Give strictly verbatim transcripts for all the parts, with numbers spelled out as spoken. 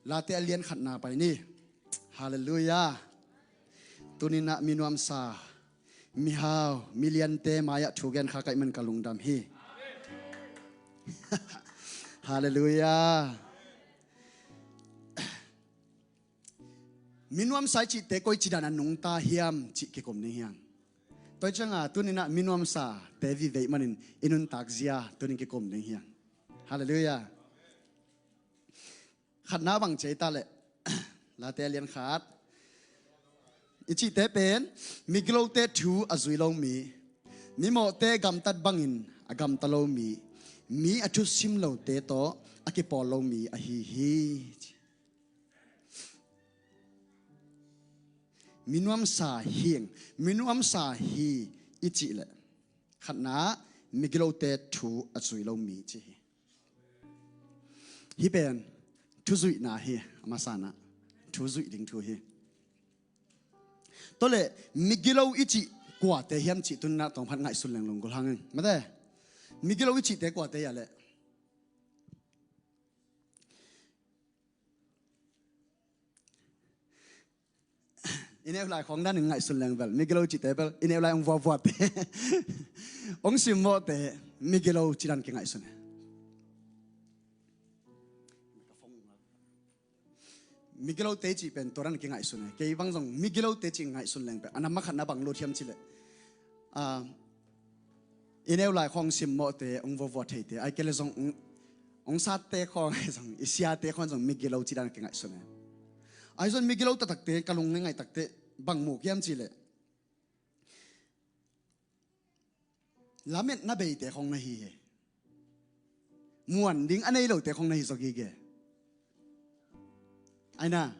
Late a lian khatna pai ni. Halleluiah. Tuninah minuamsa, mihau, miliante mai-ah thu gen kha ka hih man ka lungdam hi. Halleluiah. Minuamsa i cihte koi cidan a nungta hiam cih kikum ding hiang. Tua cianga tuninah minuamsate vive ih manin i nuntak zia tunin kikum ding hiang. Halleluiah. Khatna bang ci ta leh, Late a lian khat i cihte pen migilote thu a zui lo mi, mimawhte gamtat bangin a gamta lo mi, mi a thusim lote tawh a kipawl lo mi ahi hi. Minuamsa hing, minuamsa hi i cih leh khatna migilote thu a zui lo mi ci hi. Hih pen thuzuihna hi, a masana thuzuih ding thu hi. Tua leh migilo i cih kuate hiam cih tunna tawngphat ngaihsun leng lunggulh hang ing. Mate, migilo i cihte kuate hiah leh i neu lai khawng danin ngaihsun leng bel migilo cihte bel i neu lai hong vuavuate, hong simmawhte migilo cidan kingaihsun e. Migilote cih pen tua dan kingaihsun e. Kei bang zong migilote cih ngaihsun leng pen a namma khatna bang lut hiam cih leh, a, i neu lai khawng simmawhte, hong vuavua theite, ai kei le zong hong, hong satte khawng, ai zong i siate khawng zong migilo cih dan kingaihsun e. Ai zong migilo taktakte ka lung ngaih ngaih takte bang muk hiam cih leh lametna beite khawng na hi hi. Muan ding a nei lote khawng na hi zaw gige. Aina,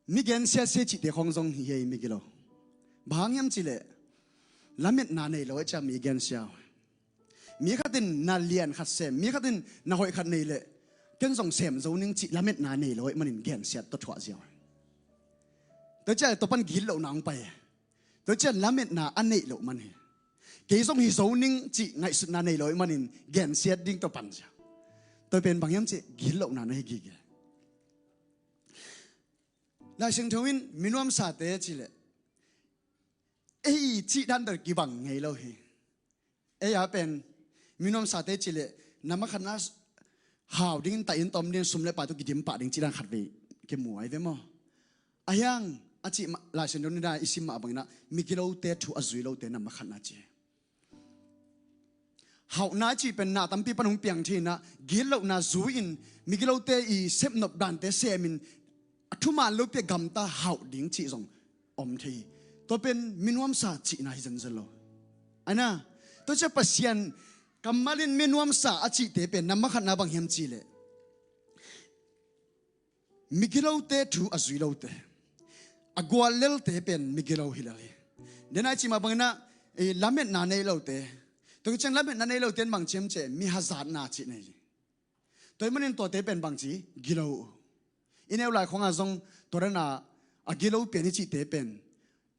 mi gensiasia cihte khawng zong hi hi migilo. Bang hang hiam cih leh lametna nei lo e cia mi gensia uh. Mi khat in na lian khat sem, mi khat in na hoih khat nei leh ken zong sem zo ning cih lametna nei lo e manin gensiat tawh thuah ziau. Tua cia tua pan gitlohna hong pai e. Tua cian lametna a neih loh man hi. Kei zong hi zo ning cih ngaihsutna nei lo ih manin gensiat ding tua pan cia. Tua pen bang hiam cih gitlohna na hi gige. Lai Siangtho in minuamsate cih leh ei cih dan bel kibang ngei lo hi. Ei a pen minuamsate cih leh na makhatna hau dingin, tai in tom dingin, sum le pai tawh kidim pah ding cih dan khatvei kimu ai ve maw? A hiang a cih mah, Lai Siangtho nidang i sim mah bangin ah migilote thu a zui lote na makhatna ci. Hauhna i cih pen na tampi pan hong piang thei in ah gitlohna zui-in migilote i sepnop dante semin a thuman lopi a gamta hauh ding cih zong om thei hi. Tua pen minuamsa cihna hi zenzen lo. Aina, tua cia Pasian kammal in minuamsa a cihte pen na makhatna bang hiam cih leh migilote thu a zui lote, a guallelte pen migilo hi lel hi. Dena i cih mah bangin ah, eh, lametna nei lote. Tua kiciang lametna nei lote in bang ci hiam cih leh mi hazatna cih nei hi. Tua ih manin tuate pen bang ci, gilo uh. I neu lai khawngah zong tua dana a gilo pian i cihte pen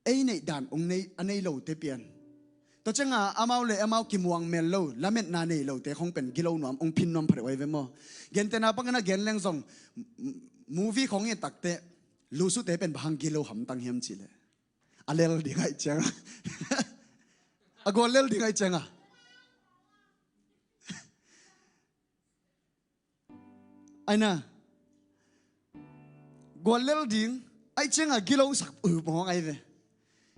ei neih dan ong nei, a nei lote pian. Tua cianga amau le amau kimuang mel lo, lametna nei lote khawng pen gilo nuam, ong phin nuam pha deuh ai ve maw? Gentehna bangin a gen leng zong, m-, movie khawng i et takteh Lusute pen bang hang gilo hamtang hiam cih leh a lel ding ahih cianga, a guallel ding ahih cianga. Aina, guallel ding ahih cianga gilo sak uh mawng ai ve.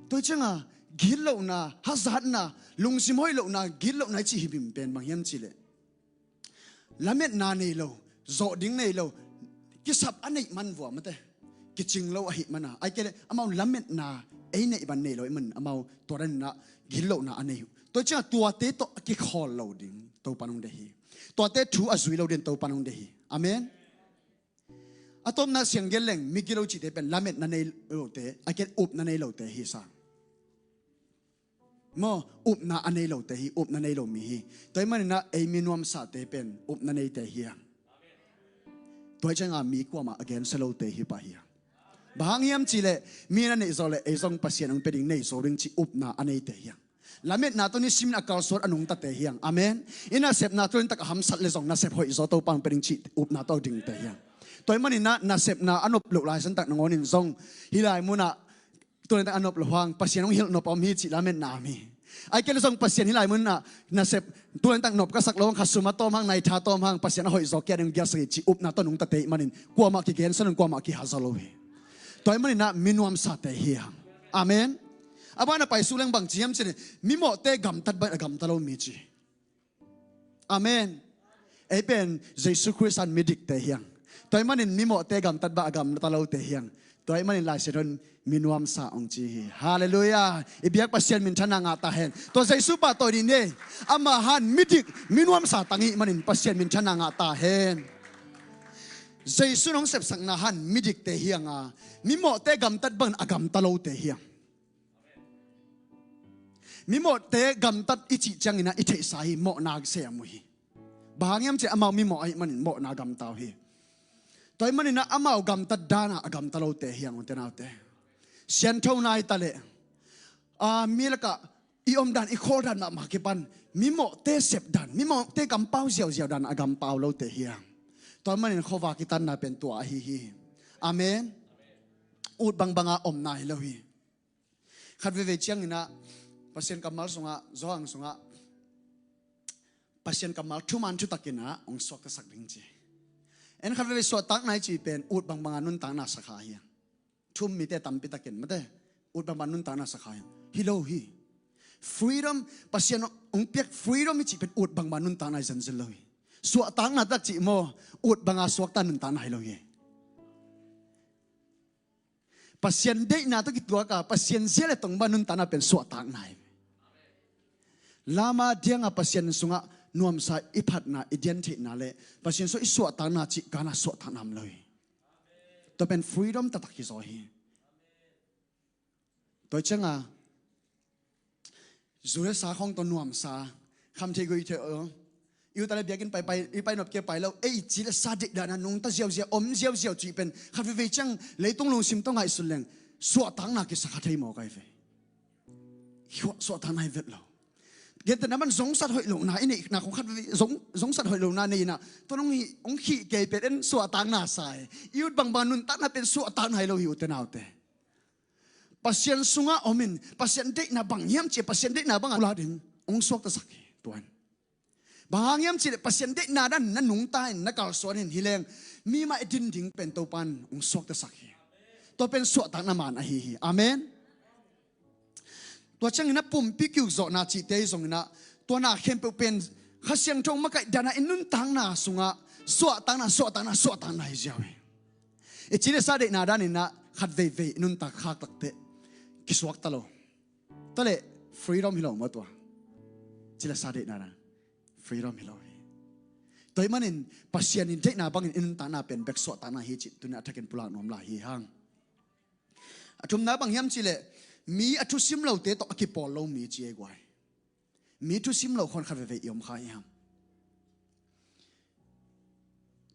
Tua cianga gitlohna, hazatna, lungsim hoih lohna, gitlohna i cih himhim pen bang hiam cih leh lametna nei lo, zawh ding nei lo, kisap a neih man vua mate, kicing lo ahih mana, ai kei leh amau lametna ei neih ban nei lo ih man amau tua dan in ah gitlohna a nei uh. Tua cianga tuate tawh a kikhawl lo ding Topa nong deih hi. Tuate thu a zui lo ding Topa nong deih hi. Amen. A tawpna siang gen leng migilo cihte pen lametna nei lote, a kei upna nei lote hi sa. Maw, upna a nei lote hi, upna nei lo mi hi. Tua ih manin ah ei minuamsate pen upna neite hi hang. Tua ih cianga mi kuamah a gensia lote hi pah hi hang. Bang hang hiam cih leh mi na neih zawh leh ei zong Pasian hong pia ding nei zo ding cih upna a neite hi hang. Lametna tawh nisimin a kalsuan a nungtate hi hang. Amen. I nasepna tawh in tak a hamsat le zong nasep hoih zaw Topa hong pia ding cih upna tawh dingte hi hang. Tua ahih manin ah nasepna a nop loh lai santak nangawn in zong hih lai munah tu laitakin a nop lo hang Pasian hong hilh nop a om hi cih lametna om hi. Ahih kei leh zong Pasian hih lai munah nasep tu laitakin nop ka sak lo hang, kha sum a tawm hang, nai tha tawm hang, Pasian a hoih zaw kei a ding hong gelsak hi cih upna tawh nungtate ahih manin kuamah kigensa lo, kuamah kihaza lo hi. Tua ahih manin ah mi nuamsate hi hang. Amen. A ban a paisuk leng bang ci hiam cih leh mi mawhte gamtat bangin a gamta lo mi ci. Amen. Ei pen Jesu Khrist in midikte hi hang. Tua ahih manin mi mawhte gamtat bangin a gamta lote hi hang. Tua ahih manin Lai Siangtho in mi nuamsa hong ci hi. Halleluiah. I biak Pasian minthanna ngah ta hen. Tua Jesu pahtawi ni. Ama hang midik, mi nuamsa tang ahih manin Pasian minthanna ngah ta hen. Jesu in hong sepsakna hang midikte hi hang a, mi mawhte gamtat bangin a gamta lote hi hang. Mi mawhte gamtat i cih ciangin ah i theihsa hi, mawhna sem uh hi. Bang hang hiam cih leh amau mi mawh ahih manin mawhna gamta uh hi. Tua ahih manin ah amau gamtat dan a gamta lote hi hang, ute naute. Siangtho nai ta leh, a, mi lakah i om dan, i khawl dan mahmah kipan mi mawhte sep dan, mi mawhte kampau ziauziau dan a kampau lote hi hang. Tua ahih manin khuavak i tanna pen tua ahi hi. Amen. Ut bangbang a omna hi lo hi. Khat veivei ciangin ah Pasian kammal sungah, Johan sungah Pasian kammal thuman thutakin ah hong suaktasak ding ci. En, khat veivei suahtakna i cih pen ut bangbang a nuntakna sakha hi hang. Thu um mite tampi takin mate ut bangbang a nuntakna sakha hi hang. Hi lo hi. Freedom, Pasian hong piak freedom i cih pen ut bangbang a nuntakna hi zenzen lo hi. Suahtakna tak cih maw, ut banga suakta nuntakna hi lo hi. Pasian deihna tawh kituak a, Pasian zia le tong bang nuntakna pen suahtakna hi. Lamdang a Pasian sungah nuamsa i phatna, i diantheihna le Pasian sungah i suahtakna cih kana suahtakna om lo hi. Tua pen freedom taktak hi zaw hi. Tua ciangin zu le sa khawng tawh nuamsa, kham thei gui thei, uh, i uta le biakinn pai pai, i pai nop kei pai lo, ei ci le sa deih dan a nungta ziauziau, om ziauziau cih pen khat veivei ciang leitung lungsim tawh ngaihsun leng suahtakna kisakha thei mawk ahi ve. Suah-, suahtakna hi vet lo. Gentehna bang zongsat hoih lohna i neihna khong khat veivei zong, zongsat hoih lohna nei in ah, tua hong hih, hong hih kei pen en suahtakna sa hi. I ut bangbang nuntakna pen suahtakna hi lo hi, ute naute. Pasian sungah om in, Pasian deihna bang hiam cih, Pasian deihna bang a ula ding hong suaktasak hi, tua in. Bang hang hiam cih leh Pasian deihna dan na nungta in, na kalsuan in hi leng, mi mah i din ding pen Topa in hong suaktasak hi. Tua pen suahtakna man ahi hi. Amen. Tua ciangin a pumpi kiukzawhna cihte hi zongin ah, tua na khempeuh pen Kha Siangtho makaih dan a i nuntakna sungah suahtakna, suahtakna, suahtakna hi ziau hi. I ci le sa deihna dan in ah khat veivei i nuntak khak takteh kisuakta lo. Tua leh freedom hi lo maw tua? Ci le sa deihna dan freedom hi lo hi. Tua ahih manin Pasian in deihna bangin i nuntakna pen bek suahtakna hi cih tuni a thakin pulak nuam lai hi hang. A thumna bang hiam cih leh mi a thusim lote tawh a kipawl lo mi ci ei guai. Mi thusim lo khawng khat veivei i om kha hi hang.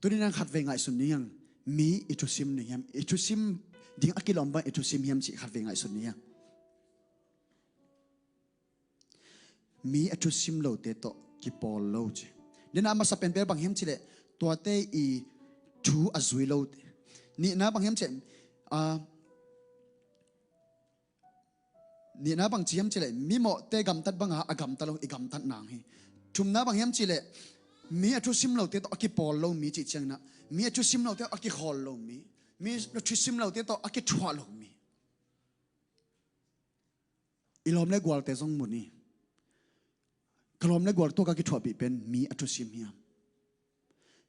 Tuni in khat vei ngaihsun ding hi hang. Mi i thusim ding hiam? I thusim ding a kilawm bang i thusim hiam cih khat vei ngaihsun ding hi hang. Mi a thusim lote tawh kipawl lo ci. Nihna a masa penpen bang hiam cih leh tuate i thu a zui lo. Nihna bang hiam cih leh, ah, nihna bang ci hiam cih leh mi mawhte gamtat banga a gamta lo, i gamtat nang hi. Thumna bang hiam cih leh mi a thusim lote tawh a kipawl lo mi cih ciangin ah mi a thusim lote tawh a kikhawl lo mi, mi a thusim lote tawh a kithuah lo mi. I lawm le gualte zong mu ni. Ka lawm le gual tawh ka kithuahpih pen mi a thusim hiam?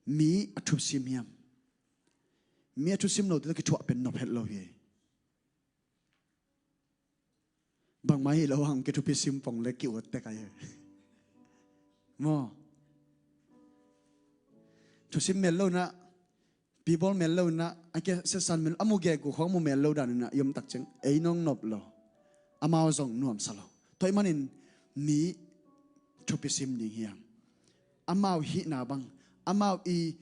Mi a thusim hiam? Mi a thusim lote tawh kithuah pen nop het lo hi. Bangmah hi lo hang, kithupisim pong le ki-ut tek ahi. Maw? Thusim mel lo in ah, pibawl mel lo in ah, a kei setsan mel, a mu gegu khawng mu mel lo dan in ah i om tak ciang ei nong nop lo. Amau zong nuamsa lo. Tua ahih manin mi thupisim ding hiam? Amau hihna bang, amau i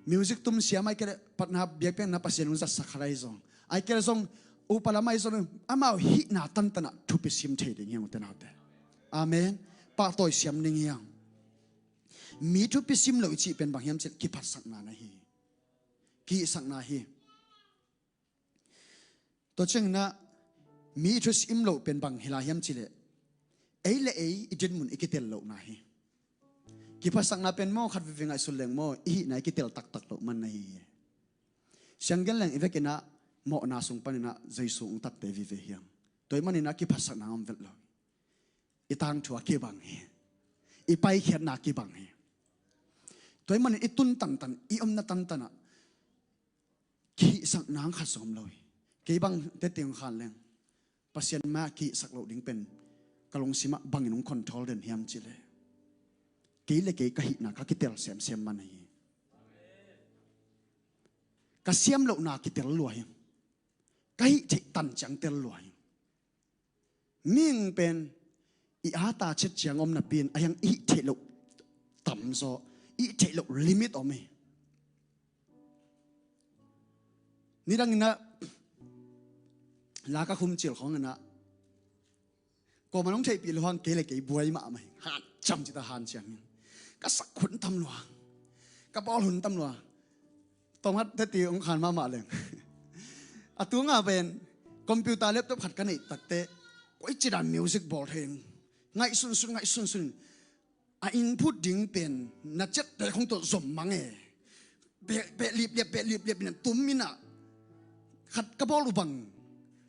music tum siam, ahih kei leh patna biakpiakna Pasian hong zatsak khat ahi zong, ahih kei leh zong upa lam ahi zong, amau hihna tantan ah thupisim thei ding hiam, ute naute? Amen. Pahtawi siam ding hiang. Mi thupi sim lo i cih pen bang hiam cih leh kiphatsakna na hi. Kihihsakna hi. Tua ciangin ah mi thusim loh pen bang hi lai hiam cih leh ei le ei i dinmun i kitel lohna hi. Kiphatsakna pen maw khat veve ngaihsun leng maw i hihna i kitel taktak loh man na hi. Sianggen leng i vekin ah mawhna sung panin ah Jesu hong tatte vive hiam. Tua ahih manin ah kiphatsakna om vet lo. I tangthu a kibang hi. I paikhiatna kibang hi. Tua ahih manin i tun tantan i omna tantan ah kihihsak nang khat zong om lo hi. Kei bang tete hong khan leng Pasian mai-ah kihihsak loh ding pen ka lungsim ah bangin hong control den hiam cih leh kei le kei ka hihna ka kitel semsem man hi. Ka siam lohna kitel lua hi. Ka hih theih tan ciang tel lua hi. Mihing pen i ata chet ciang om napi in a hiang i hih theih loh tamzaw, i hih theih loh limit om hi. Nidangin ah la ka khum cil khawngin ah kuaman hong theihpih lo hang kei le kei buai mahmah hi. Hanciam cita hanciam hi. Ka sak hun tam lua, ka bawl hun tam lua. Tawmkhat teti hong khan mahmah leng a tunga pen computer laptop khat ka neih takteh koi cidan music bawl thei. Ngaihsunsun ngaihsunsun a input ding pen na ciatte khong tawh zom mang e. Beh lipliap beh lipliap in a tum in ah khat ka bawl uh bang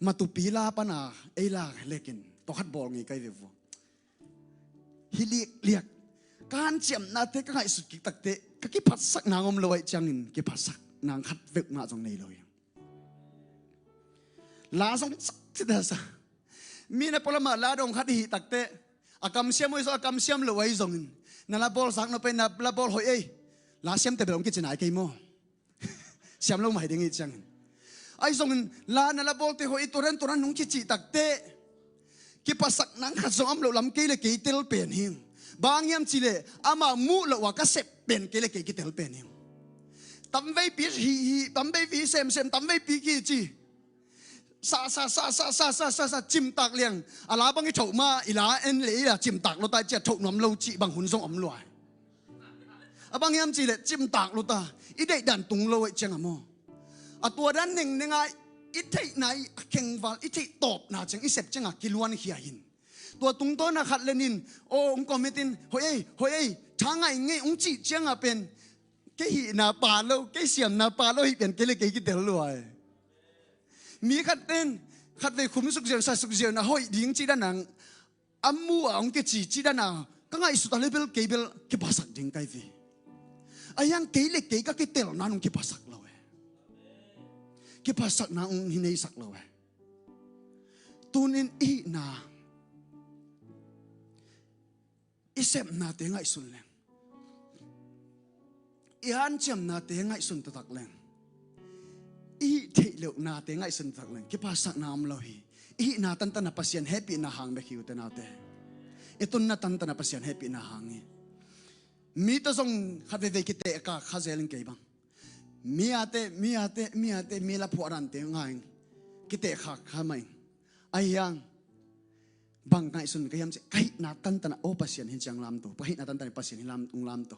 matupi la pana ei la lekin tawh khat bawl ngei kai ve vua. Hi liakliak ka hanciamnate ka ngaihsut kik takteh ka kiphatsak nang om lo aih ciangin kiphatsak nang khat vek mah zong nei lo hi. La zong sak cita sa mi na pualamah la dong khat i hih takteh a kamsiam uh i zong a kamsiam lo ahi zongin na la bawl sak no pen na la bawl hoih ei. La siamte bel hong kici nai kei maw? Siam lo mai ding i ciangin ahi zongin la na la bawlte hoih i turan turan hong kicih takteh kiphasak nang khat zong om lo lam kei le kei tel pen hi. Bang hiam cih leh amah muh loh a ka sep pen kei le kei kitel pen hi. Tamveipi hih hih tamveipi semsem tamveipi kici sa sa sa sa sa sa sa sa cimtak liang a la bang i thoh ma i la en le i la cimtak lo ta i cia thoh nuam lo cih bang hun zong om luai. A bang hiam cih leh cimtak lo ta i deih dan tung lo aih ciang a maw? A tua dan nengneng a i theihna i a khengval i theih tawpna ciang i sep ciang a kiluan khia hin. Tua tungtawn a khat lenin aw hong comment in hoih ei hoih ei tha ngai ngei hong cih ciang a pen kei hihna pa lo kei siamna pa lo hih pen kei le kei kitel luai. Mi khat ten khat vei khum sukziau sa sukziau na hoih ding cih dan ang a mu a hong kici cih dan a ka ngaihsut a le bel kei bel kiphasak ding kai ve. A hiang kei le kei ka kitelna nung kiphasak lo e. Kiphasakna hong hi neisak lo e. Tunin i hihna i sepnate ngaihsun leng i hanciamnate ngaihsun taktak leng i hih theih lohnate ngaihsun taktak leng kiphasakna om lo hi. I hihna tantana Pasian hehpihna hang bek hi ute naute. I tunna tantana Pasian hehpihna hang hi. Mi tawh zong khat veivei kiteh ka kha zel in kei bang mi ate mi ate mi ate mi la phuah dante ngai kiteh khak kha mai. Ahiang bang ngaihsun ka hiam cih ka hihna tantana aw Pasian hi ciang lamto ka hihna tantana Pasian hi lam ung lamto.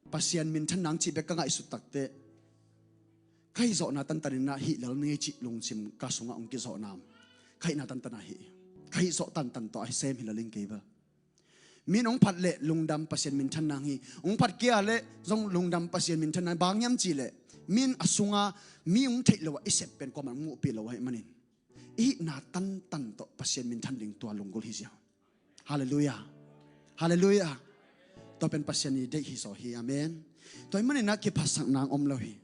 Pasian minthan nang cih bek ka ngaihsut takteh ka hih zawhna tantanin ah hih lel ni cih lungsim ka sungah ung kizawhna ka hihna tantana hih ka hih zawh tantan tawh a hi sem hi lel in kei bel. Min ung phat leh lungdam Pasian minthan nang hi. Ung phat kia leh zong lungdam Pasian minthan nang bang hiam cih leh min a sunga mi ung theih lo ah i sep pen kuaman ung muhpih lo ahih manin i hihna tantan tawh Pasian minthan ding tua lunggulh hi ziau. Halleluiah. Halleluiah. Tua pen Pasian i deih hi zaw hi. Amen. Tua ahih manin ah kiphasak nang om lo hi.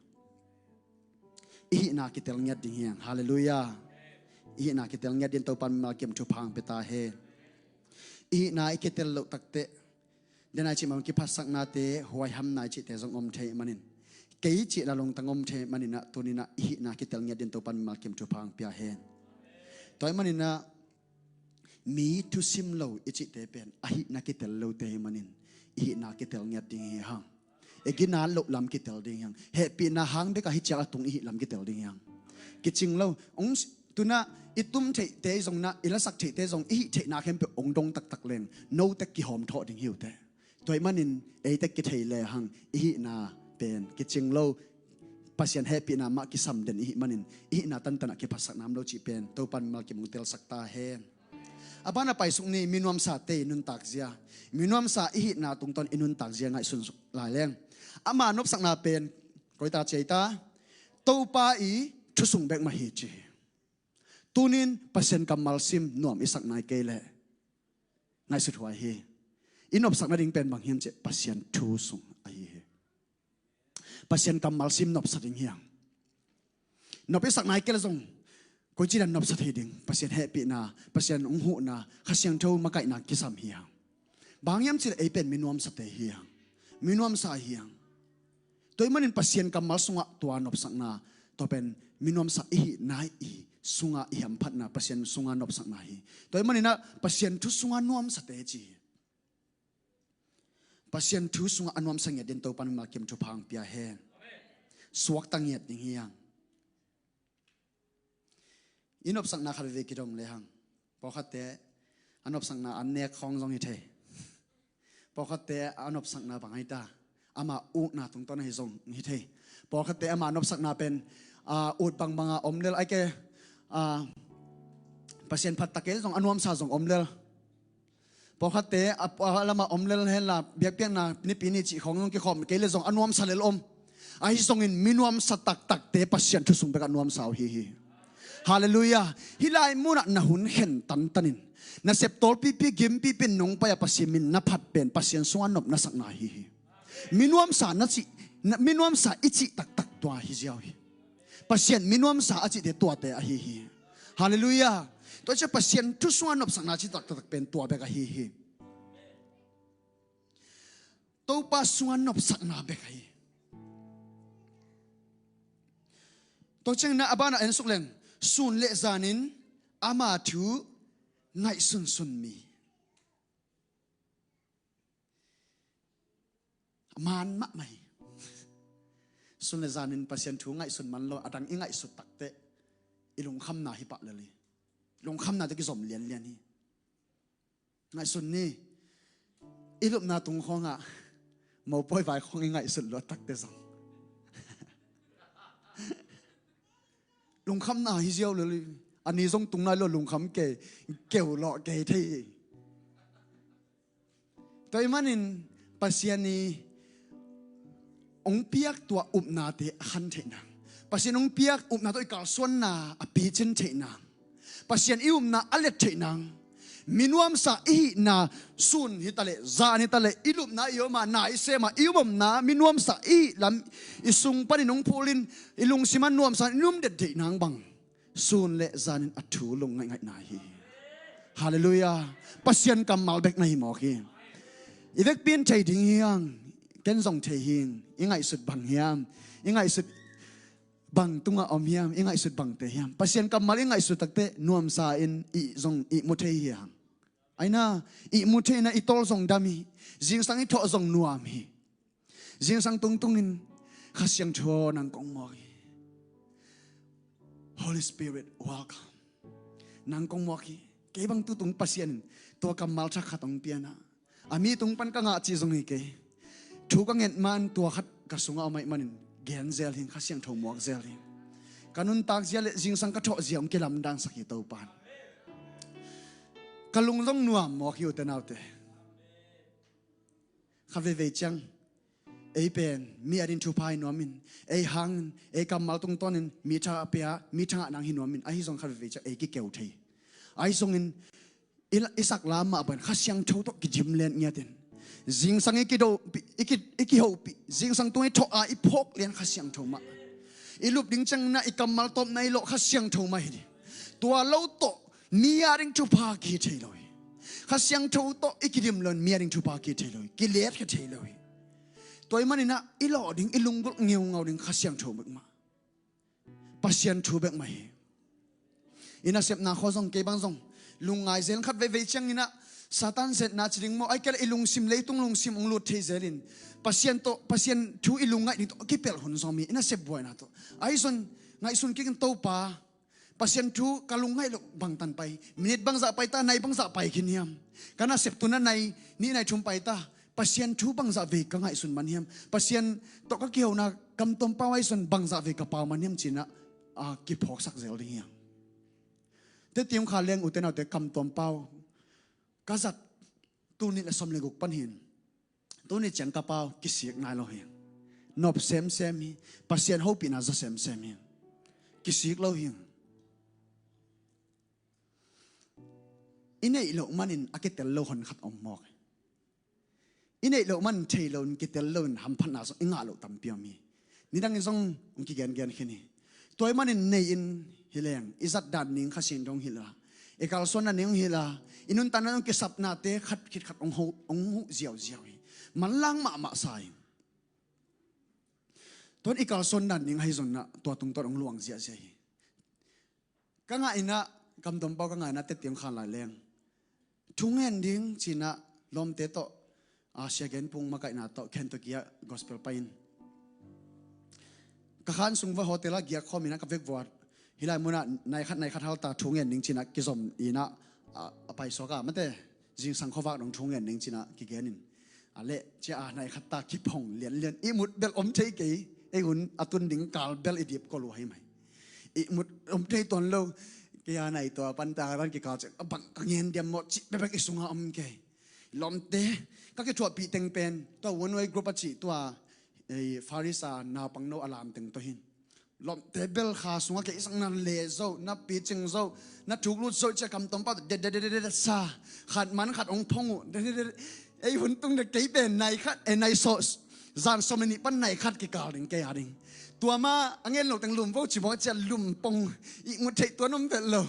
I hihna kitel ngiat ding hiang. Halleluiah. I hihna kitel ngiat ding Topa mimal kiam thupha hang pia ta hen. I hihna i kitel loh takteh dena i cih mah kiphasaknate huaihamna i cihte zong om thei manin kei cihna lungtang om thei manin ah tunin ah i hihna kitel ngiat ding Topa mimal kiam thupha hang pia hen. Tua ahih manin ah mi thusim lo i cihte pen a hihna kitel lote hi manin i hihna kitel ngiat ding hi hang. I ginat loh lam kitel ding hi hang. Hehpihna hang bek a hi ciang a tung i hih lam kitel ding hi hang. Kicing lo ung Tunah i tum theihte zong, na i lasak theihte zong, i hih theihna khempeuh hong dong taktak leng, note kihawm thawh ding hi uh teh. Tua ahih manin eite kithei lehang i hihna pen kicing lo, Pasian hehpihna mah kisam den i hih manin, i hihna tantanah kiphatsakna om lo cih pen Topa mimal kim hong telsak ta hen. A banah paisuk ni, minuamsate i nuntakzia. Minuamsa i hihna tungtawn i nuntakzia ngaihsun lai leng, ama nopsakna pen koita ci ei ta? Topa i thu sung bek mah hi ci hi. Tunin Pasian kammal sim nuam i sak nai kei leh ngaihsut huai hi. I nopsak nading pen bang hiam cih leh Pasian thu sung ahi hi. Pasian kammal sim nopsa ding hi hang. Nop i sak nai kei leh zong koici dan nopsa thei ding? Pasian hehpihna, Pasian hong huhna, Kha Siangtho makaihna kisam hi hang. Bang hiam cih leh ei pen minuamsate hi hang. Minuamsa hi hang. Tua ahih manin Pasian kammal sungah tua nopsakna, tua pen minuamsa i hih nai i sungah i hamphatna, Pasian sungah nopsakna hi. Tua ahih maninah Pasian thu sungah nuamsate ci hi. Pasian thu sungah a nuamsa ngiat dingin Topa mimal kim thupha hong pia hen. Suakta ngiat ding hi hang. I nopsakna khat veve kidong lehang, pawlkhatte a nopsakna an nek khawng zong hi thei. Pawlkhatte a nopsakna bang ahi ta? Ama utna tungtawn ahi zong hi thei. Pawlkhatte ama nopsakna pen, ah, ut bangbanga om lel, ai ke, ah, Pasian phat ta kei leh zong a nuamsa zong om lel. Pawlkhatte a, a lama om lel henla, biakpiakna nipi ni cih khawng zong kikhawm kei leh zong a nuamsa lel om. Ahi zongin minuamsa taktakte Pasian thu sung bekah nuamsa uh hi hi. Halleluiah. Hih lai munah na hun khen tantanin, na sep tawlpipi gimpipi in nong pai-a Pasian min na phat pen Pasian sungah nop na sakna hi hi. Minuamsa na cih, na, minuamsa i cih taktak tua hi ziau hi. Pasian minuamsa a cihte tuate ahi hi. Halleluiah. Tua ciah Pasian thu sungah nopsakna cih taktak pen tua bek ahi hi. Topa sungah nopsakna bek ahi. Tua ciangin a banah en suk leng, sun le zanin ama thu ngaihsunsun mi. Maan mahmah hi. Sun le zanin Pasian thu ngaihsun man lo, a dang i ngaihsut takteh i lungkhamna hi pah lel hi. Lungkhamna tawh kizom lianlian hi. Ngaihsun ni, i lupna tung khawngah mopawi vai khawng i ngaihsut luat takteh zong lungkhamna hi ziau lel hi. A ni zong tung nai lo, lungkham kei, keu lawh kei thei hi. Tua ahih manin Pasian i hong piak tua upnate a khan theih nang, Pasian hong piak upna tawh i kalsuanna a picin theih nang, Pasian i upna a let theih nang, minuamsa i hihna, sun hi taleh, zan hi taleh, i lupna i om a, na i sem a, i upomna minuamsa i hih lam i sung panin hong phulin, i lungsim a nuamsa in i um den theih nang bang sun le zanin a thu lungngaih ngaihna hi. Halleluiah. Pasian kammal bek na hi mawk hi. I vekpi in thei ding hi hang, ken zong thei hi ing. I ngaihsut bang hiam? I ngaihsut bang tungah om hiam? I ngaihsut bangte hiam? Pasian kammal i ngaihsut takteh nuamsa in i zong i mu thei hi hang. Aina, i mu theihna, i tawl zong dam hi. Zingsang i thawh zong nuam hi. Zingsang tungtungin Kha Siangtho nang kong muak hi. Holy Spirit, welcome. Nang kong muak hi. Kei bang tutung Pasian in tua kammal thak khat hong pianah, a mi tung pan ka ngah cih zong hi kei. Thu ka nget man tua khat ka sungah om ahih manin gen zel hi ing, Kha Siangtho muak zel hi ing. Ka nuntak zia le zingsang ka thawh zia hong kilamdangsak hi Topa in. Ka lung zong nuam mawk hi, ute naute. Kha veivei ciang ei pen mi ading thupha hi nuamin, ei hangin, ei kammal tungtawnin mi tha a pia, mi tha ngah nang hi nuamin, ahi zong kha veivei ciang ei kikeu thei. Ahi zongin i la-, i sak lam mah bangin Kha Siangtho tawh kidim lian ngiatin, zingsang i kido, i ki, i kihopih, zingsang tung i thawh a i phawk lian Kha Siangtho mah. I lup ding ciangin ah i kammal tawpna i lawh Kha Siangtho mah hi ding. Tua lo tawh mi ading thupha kihi thei lo hi. Kha Siangtho tawh i kidim lo in mi ading thupha kihi thei lo hi, kiletkhia thei lo hi. Tua ahih manin ah i lawh ding, i lunggulh ngeungau ding Kha Siangtho bek mah, Pasian thu bek mah hi. I nasepna khawng zong, kei bang zong lungngai zel, khat veivei ciangin ah Satan zetna ci ding maw, ahih kei leh i lungsim, leitung lungsim hong lut thei zelin Pasian tawh, Pasian thu i lungngaih ding tawh a kipelh hun zong om hi, i nasep buaina tawh. Ahi zong ngaihsun kik in, Topa, Pasian thu ka lungngaih loh bangtan pai. Minit bangzah pai ta, nai bangzah pai khin hiam? Ka nasep tun a nai nih nai thum pai ta. Pasian thu bangzah vei ka ngaihsun man hiam? Pasian tawh ka kihona kamtuam pau ahi zong bangzah vei ka pau man hiam cinah, a, kiphawksak zel ding hiam? Teti hong kha leng ute naute kamtuam pau ka zat tuni le sawm le guk pan hin. Tuni ciang ka pau kisik nai lo hi. Nop semsem hi. Pasian hopihna za semsem hi. Kisik lo hi. I neih loh manin a kitel lo hon khat om mawk hi. I neih loh manin thei loin kitel loin hamphatna zong i ngah loh tampi om hi. Nidangin zong hong kigengen khin hi. Tua ahih manin nei-in hi leng i zat dan ning Kha Siangtho hong hilh a, i kalsuan dan ning hong hilh a, i nuntakna zong kisapnate khat khit khat hong huh, hong huh ziauziau hi. Manlang mahmah sa hi. Tuan i kalsuan dan ning ahi zongin ah tua tungtawn hong luang ziahziah hi. Ka ngaihna, kamtuam pau ka ngaihna teti hong khan lai leng thu ngen ding cinah lawmte tawh, a, Sia Gen Pung makaihna tawh Kentucky ah gospel pai-in ka khan sung va hotel ah giak khawm inah ka vekvua hih lai munah nai khat nai khat halta thu ngen ding cinah kizom inah, a, a paisuak a mate zingsang khuavak dong thu ngen ding cinah kigen in. A leh cia a nai khat ta kiphong lianlian ihmut bel om thei kei. Ei hun a tun ding kal bel i dip kol uh ahi mai. Ihmut om thei tuan lo. Kei a nai tua pan ta ran kikal ciah a bang ka ngen diam mawh cih bekbek i sunga om kei. Lawmte ka kithuahpih teng pen tua one way group a cih tua, eh, Farisa naupangno a lam teng tawh hin. Lawmte bel kha sungah kei sang na le zo, na picing zo, na thuk lut zo cia kamtuam pau dedededede sa. Khat man khat hong phong uh. Dededede. Ei hun tung de kei pen nai khat, eh, nai sawh, zan sawm le nih pan nai khat kikal ding kei a ding. Tua ma a ngen lo teng lum vo ci mawh cia lum pong. Ihmut theih tuan om vet lo.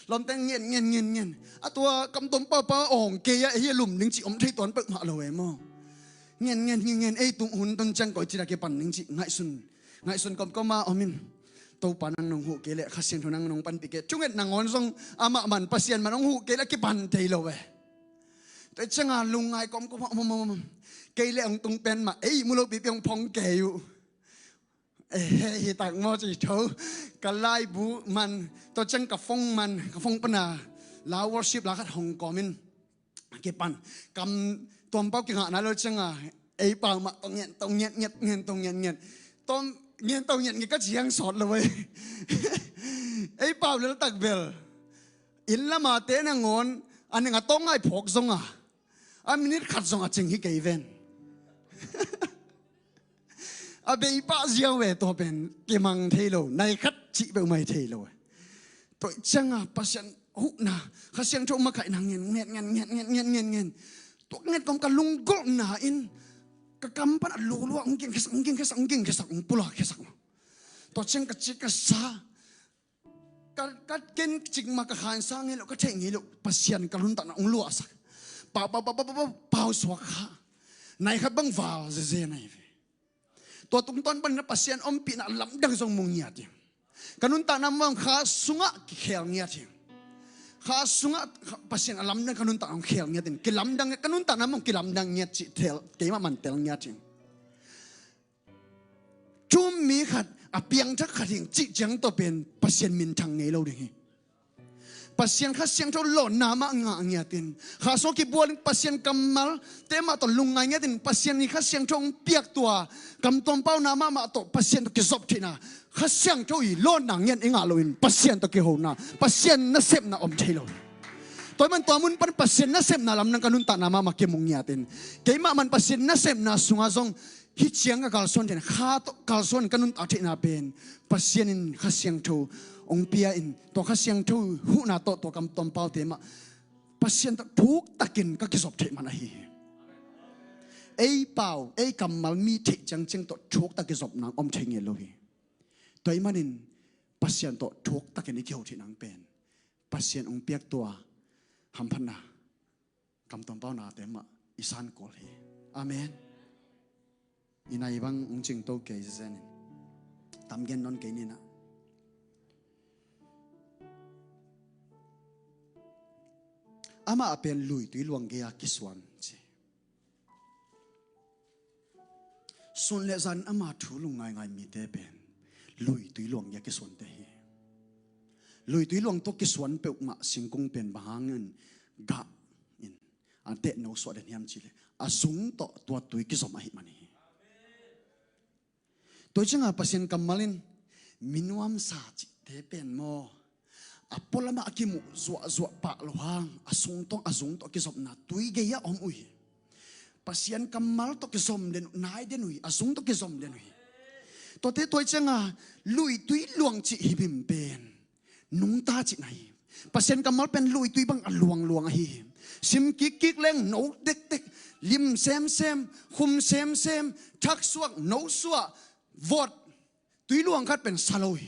Lawmte ngen ngen ngen ngen. A tua kamtuam pau pau awng kei a ei a lum ding ci om thei tuan peuhmah lo e maw? Ngen ngen ngen ngen ei tung hun tun ciang koi cina kipan ding ci ngaihsun. Ngaihsun komkoma om in. Topa nang nong huh kei leh Kha Siangtho nang nong panpih kei. Thunget nangawn zong amah man Pasian man hong huh kei leh kipan thei lo e. Tua cianga lungngai komkoma om om om om. Kei leh hong tung pen mah ei mu lo pipi hong phong kei uh. Eh, hi tak maw ci tho. Ka laibu man tua ciang ka phone man ka phone pana la worship la khat hong kawm in. Kipan kamtuam pau kingah nai lo cianga ei pau mah tong ngen tong ngen ngen ngen tong ngen ngen tong ngen tong ngen ngen ka ciang sawt lo ei. Ei pau lel tak bel inn lama te nangawn a ning a tong ngai phawk zonga a minit khat zong a cing hi kei ven. A bei pah ziau ve tua pen kimang thei lo, nai khat cih peuhmah hi thei lo. Tua cianga Pasian huhna, Kha Siangtho makaihna ngen ngen ngen ngen ngen ngen ngen ngen. Tua ngen kawm ka lunggulhna in ka kam pan a lulua hong ging khiasak hong ging khiasak hong ging khiasak hong pula khiasak. Tua ciang ka cik ka sa ka, ka ken cik ma ka khansa ngei lo ka theih ngei lo Pasian ka nuntakna hong luahsak. Pau pau pau pau pau pau suak kha. Nai khat bang val zeze nai ve. Tua tungtawn panin a Pasian ompihna lamdang zong mu ngiat hi. Ka nuntakna mah kha sungah kikhel ngiat hi. Kha sungah Pasian a lamdang ka nuntakna hong khel ngiat hi. Kilamdang ka nuntakna mah kilamdang ngiat cih tel keimah man tel ngiat hi. Thu mi khat a piangthak khat hi cih ciang tawh pen Pasian minthang ngei lo ding hi. Pasian Kha Siangtho lawnna mah ngah ngiatin kha sung kibualin Pasian kammalte mah tawh lungngai ngiatin Pasian i Kha Siangtho hong piak tua kamtuam pauna mahmah tawh Pasian tawh kizop theihna Kha Siangtho i lawnna ngiat i ngah loin Pasian tawh kihona Pasian nasepna om thei lo. Tua man tua mun pan Pasian nasepna lamdang ka nuntakna mahmah kimu ngiatin keimah man Pasian nasepna sungah zong hih ciang ka kalsuan theihna kha tawh kalsuan ka nuntak theihna pen Pasian in Kha Siangtho hong pia in tua Kha Siangtho huhna tawh tua kamtuam paute mah Pasian tawh thuktakin ka kizop theih man ahi hi. Ei pau ei kammal mi theih ciangciang tawh thuktak kizopna om thei ngei lo hi. Tua ahih manin Pasian tawh thuktakin i kiho theih nang pen Pasian hong piak tua hamphatna kamtuam paunate mah i san kul hi. Amen. I nai bang hong cingto kei zezenin tam gen nawn kei ninah. Amah a pen luitui luang gei-a kisuan ci. Sun le zan ama thu lung ngaingai mite pen luitui luang gei-a kisuante hi. Luitui luang tawh kisuan peuhmah singkung pen bang hangin gah in a teh no suah den hiam cihleh, a zung tawh tua tui kizom ahih man hi. Tua cianga Pasian kammal in minuamsa cihte pen maw, a pualamah a kimuh zuahzuah pah lo hang, a sung tawh, a zung tawh kizopna tui gei-ah om uh hi. Pasian kammal tawh kizom den uh, nai den uh hi, a zung tawh kizom den uh hi. Tuate tua cianga luitui luang cih himhim pen nungta cihna hi. Pasian kammal pen luitui bang a luangluang ahi hi. Sim kikkik leng no dekdek, lim semsem, khum semsem, thaksuak, nosuah, vot, tui luang khat pen sa lo hi.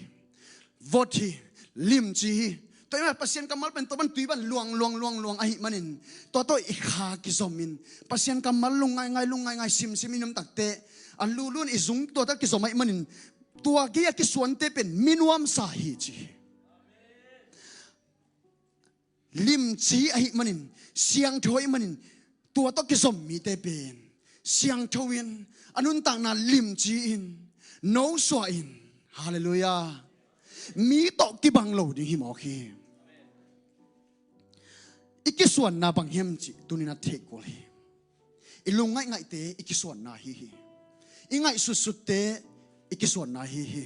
Vot hi, limci hi. Tua hi mah Pasian kammal pen tua ban tui ban luangluang luangluang ahih manin tua tawh i kha kizom in Pasian kammal lung ngaingai lung ngaingai simsim i numtakte a lulun i zung tua tawh kizom ahih manin tua gei a kisuante pen minuamsa hi ci hi. Limci ahih manin, siangtho ahih manin tua tawh kizom mite pen siangtho in a nuntakna limci in, nosuah in, halleluiah, mi tawh kibang lo ding hi mawk hi. I kisuanna bang hiam cih tunin a theih kul hi. I lung ngaihngaihteh i kisuanna hi hi. I ngaihsutsutteh i kisuanna hi hi.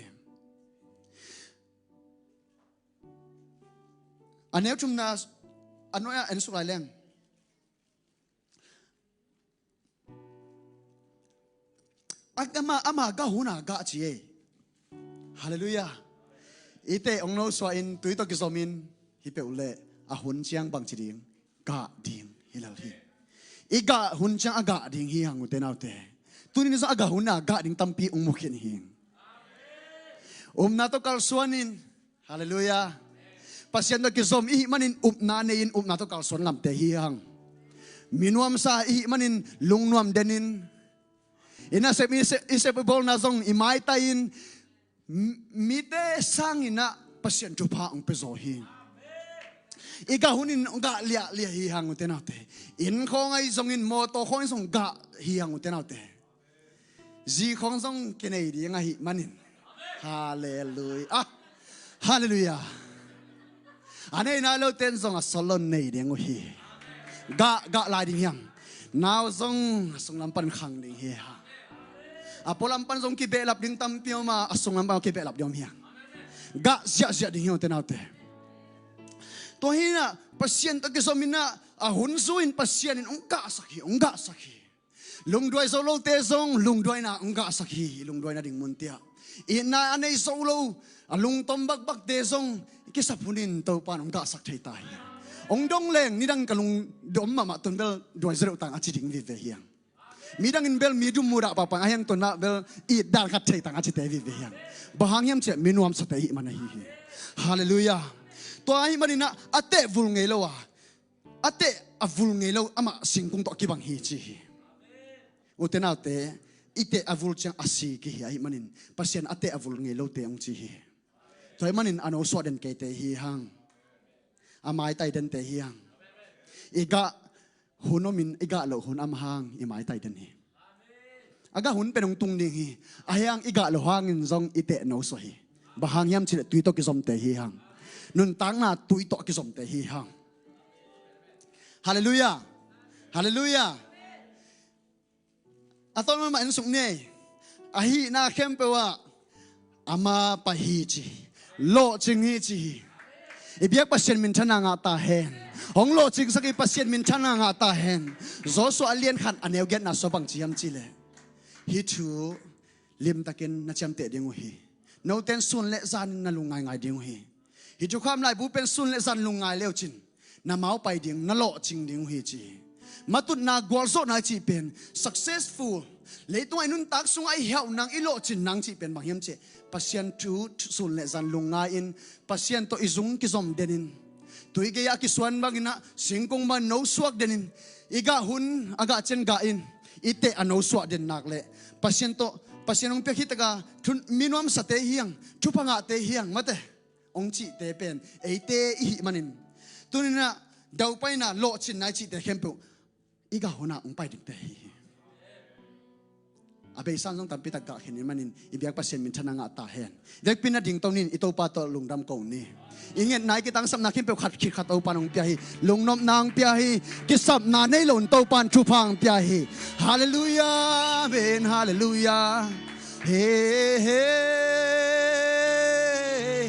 A neu thumna a nuai-ah en suk lai leng, ama, ama gah huna gah ci ei. Halleluiah. I teh ong nosuah in tui tawh kizom in hi peuh leh a hun ciang bang ci ding, gah ding hi lel hi. I gah hun ciang a gah ding hi hang ute naute. Tunin zong a gah huna gah ding tampi ong mukhin hi. Upna tawh kalsuan in, halleluiah, Pasian tawh kizom ihih manin upna nei in upna tawh kalsuan lamte hi hang. Minuamsa ihih manin lungnuam den in, i nasep i sep i bawlna zong i maitai in, mite sangin ah Pasian thupha ong pia zaw hi. I gah hunin ong gah liahliah hi hang ute naute. Inn khawng ahi zongin, mawtaw khawng ahi zong gah hi hang ute naute. Zi khawng zong kinei ding ahih manin, halleluiah, halleluiah. A nei nai loten zong a sawt lo nei ding uh hi. Gah, gah lai ding hiam? Nau zong a sunglam pan khang ding hi hang. A pualam pan zong kibehlap ding tampi om a, a sunglam pan kibehlap ding om hiam? Gah ziahziah ding hi ute naute. Tua hi inah Pasian tawh kizom inah a hun zui in Pasian in ong gahsak hi, ong gahsak hi. Lungduai zo lote zong lungduaina ong gahsak hi, lungduaina ding munte ah. Itna a nei zo lo, a lungtom bakbakte zong i kisap hunin Topa in ong gahsak thei ta hi. Ong dong leng nidang ka lungdom mahmah, tun bel duai zo deuh tang a ci ding vive hi hang. Midang in bel mi dum mudah pahpah a hiang tun ah bel it dan khat thei tang a cite vive hi hang. Bang hang hiam ciah minuamsate ihih man ahi hi. Halleluiah. Tua ahih manin ah a teh vul ngei lo a, a teh a vul ngei lo amah singkung tawh a kibang hi ci hi. Ute naute, i teh a vul ciang a si kihi ahih manin Pasian a teh a vul ngei lote ong ci hi. Tua ahih manin a nosuah den keite hi hang. A maitai dente hi hang. I gah hun omin i gah loh hun om hang i maitai den hi. A gah hun pen ong tung ding hi. A hiang i gah loh hangin zong i teh nosuah hi. Bang hang hiam cihleh tui tawh kizomte hi hang. Nuntakna tui tawh kizomte hi hang. Halleluiah. Halleluiah. A tawn mahmah en suk ni ei. A hihna khempeuh ah ama pai hi ci hi. Lawhcing hi ci hi. I biak Pasian minthanna ngah ta hen. Hong lawhcingsak i Pasian minthanna ngah ta hen. Joshua a lian khat a neu giatna sua bang ci hiam cihleh, hih thu limtakin na ciamteh ding uh hi. Noten sun le zanin na lungngaingai ding uh hi. Hih thukham laibu pen sun le zan lungngai leucin na mau pai ding, na lawhcing ding uh hi ci hi. Matutna, gualzawhna i cih pen successful, leitungah i nuntak sungah i hauh nang, i lawhcin nang cih pen bang hiam ciah, Pasian thu sun le zan lungngai in Pasian tawh i zung kizom den in, tui gei-ah a kisuan bangin ah singkung bang nosuak den in, i gah hun a gah ciang gah in, i teh a nosuah den nak leh Pasian tawh, Pasian hong piak hi taka thu, minuamsate hi hang, thupha ngahte hi hang, mate ong cihte pen eite i hih manin, tuninah daupaina, lawhcinna i cihte khempeuh i gah hunah ong pai dingte hi hi. A beisa in zong tampi tak gah khin ahih manin i biak Pasian minthanna ngah ta hen. Vekpi-in na dingto ni, i Topa tawh lungdam ko ni. I ngetna, i kitangsapna khempeuh khat khit khat Topa in hong pia hi. Lungnopna hong pia hi. Kisapna nei lo-in Topa in thupha hong pia hi. Halleluiah, amen, halleluiah. He, he,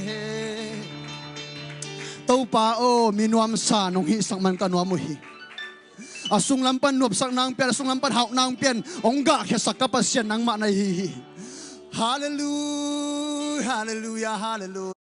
he. Topa aw, mi nuamsa nong hihsak man ka nuam uh hi. A sunglam pan nuamsakna hong pian, a sunglam pan hauhna hong pian, hong gahkhiasak ka Pasian nangmah na hi hi. Halleluiah, halleluiah, halleluiah.